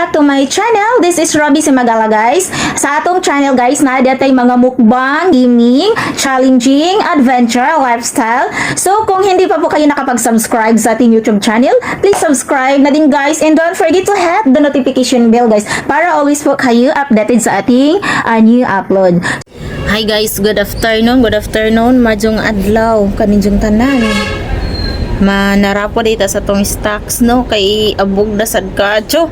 Back to my channel. This is Robbie Cimagala, guys. Sa atong channel, guys, na datay mga mukbang, gaming, challenging, adventure, lifestyle. So kung hindi pa po kayo nakapag-subscribe sa ating YouTube channel, please subscribe na din, guys, and don't forget to hit the notification bell, guys, para always po kayo updated sa ating new upload. Hi guys, good afternoon, good afternoon. Maayong adlaw kaninyong tanan. Manarapo dito sa tong stocks, no, kay abog na sad kacho.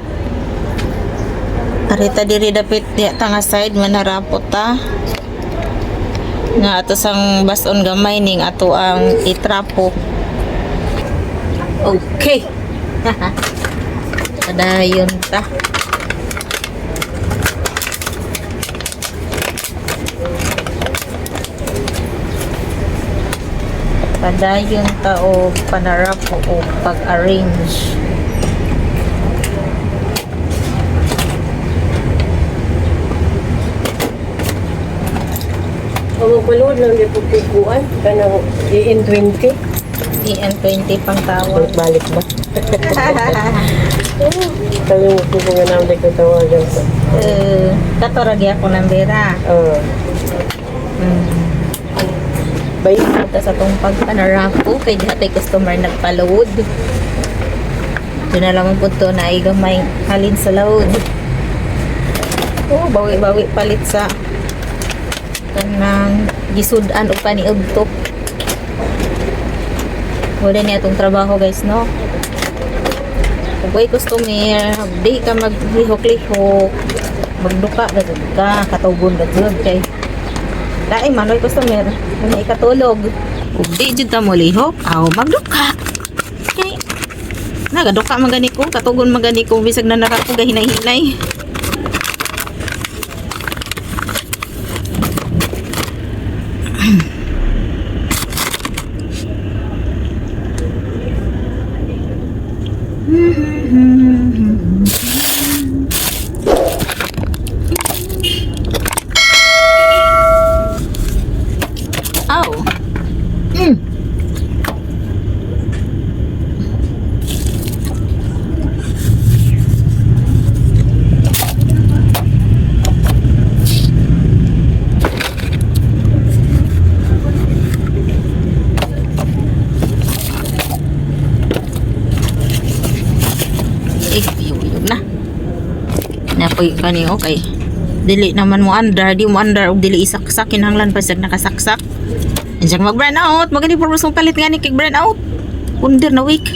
Arita diri dapit diya ta nga side manarapo ta. Nga ato sang bason gamay ning ato ang itrapo. Okay. Padayon ta. Padayon ta o panarapo o pag-arrange. Ang magpaload lang di po kukuan, kanang EN20. EN20 pang tawag. Balik ba? Kami mo po nga namin ko tawagan sa. Kato ragi ako ng bera. Oo. Bay ta sa tong pagpanarapo kay diha tay customer nagpa-load. Ito na lang po to na gamay halin sa load. Oh, bawi-bawi palit sa kanang gisud-an og paniudto. Wala niya atong trabaho, guys, no. Kung way customer, di ka maglihok-lihok, magduka na jud ka, katugon na jud kay lain man way customer, ano ikatulog. Ug di jud ta molihok, aw magduka. Kay nagaduka man gani ko, katugon man gani ko bisag na ko gahinay-hinay. Aw. Eh, yun na. Napoy ka ni, okay. Dili naman mo under, di mo under og dili isaksak kinahanglan pa siya nakasaksak. Andiyan mag brand out, magani purpose mong palit nga ni kay brand out. Under na week.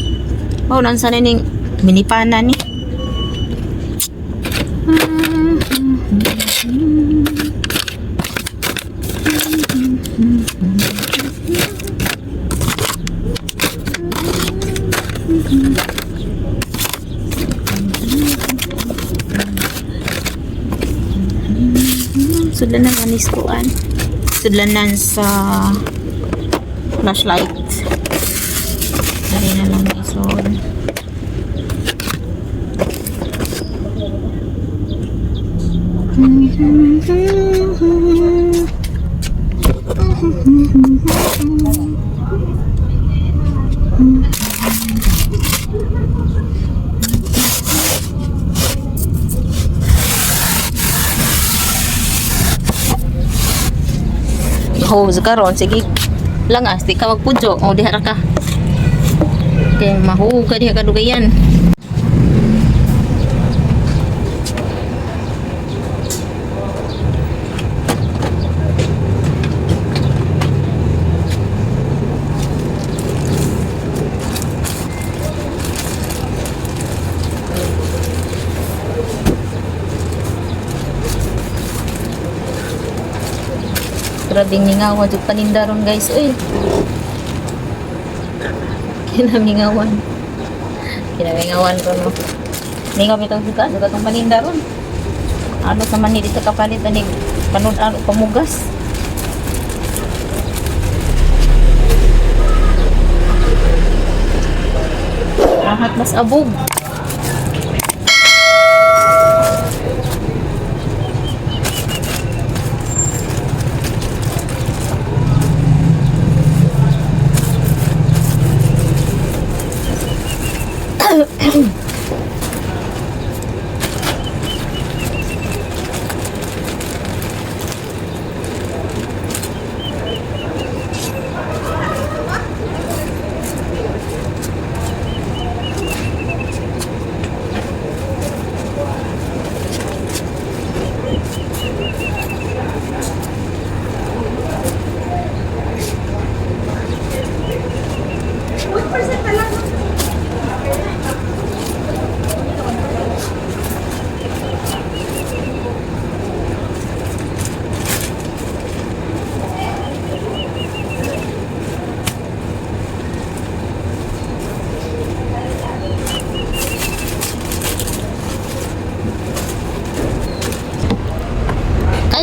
Mao nang sana ning minipana ni. Sudlan na manis kuan. Sudlanan sa flashlight. Dari na lang isod. Ho, karon sige lang as di ka magpudyo o diha ra ka. Kay mahuog ka diha kadugayan. Grabing mingawan jud paninda ron, guys. Uy. Kinamingawan. Kinamingawan ron, no. Mingaw bitaw sa sa katong paninda ron. Ano sa man ni dito kapalit ani panud-an o pamugas. Rahat mas abog.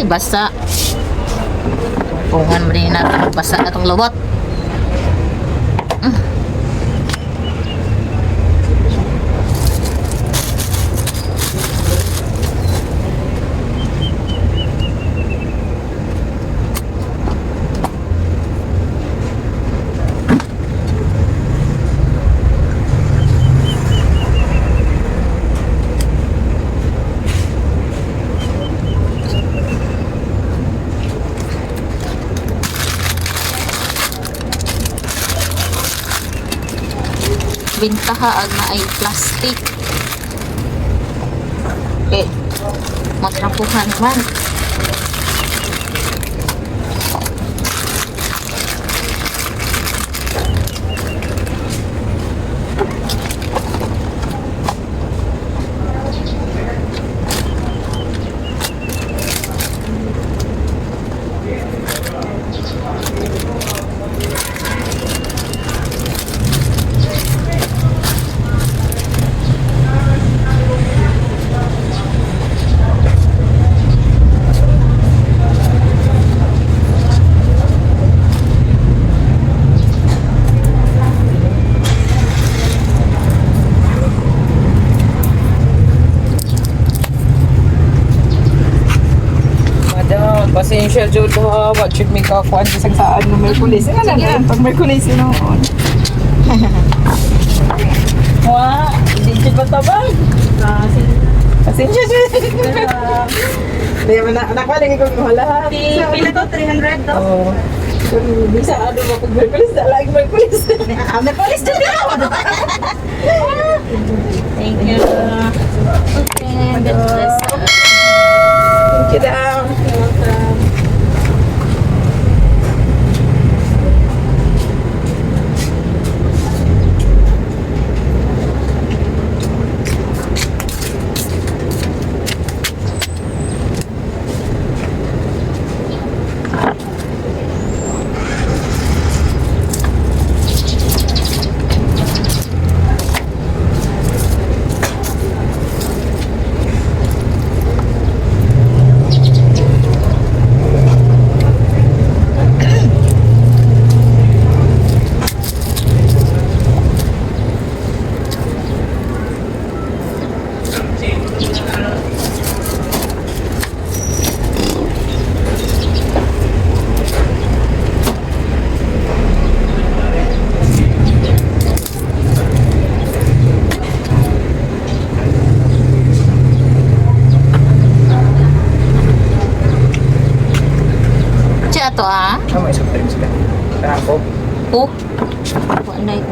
Basa. Pungan mo rin natin. Basa na itong lubot. Bintaha ag na ay plastic. Eh, matrapuhan man. Madam, pasensya jud ha. What should me ka kuan bisag saan no may pulis. Nga lang yan, pag may pulis noon. Wa, hindi jud matabag. Pasensya jud. Di man na anak lagi ko wala. Pila to? 300 to? Oh. Bisa ano ba pag may pulis, lagi may pulis. Ah, may police dyan. Thank you. Okay, God bless us. Thank you, dam. Siya to ah. Tama, isang drinks ka. Ako. Oh. Wala na.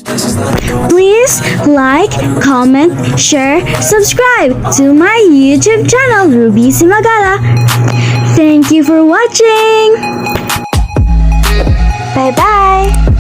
Please like, comment, share, subscribe to my YouTube channel, Ruby Cimagala. Thank you for watching. Bye bye.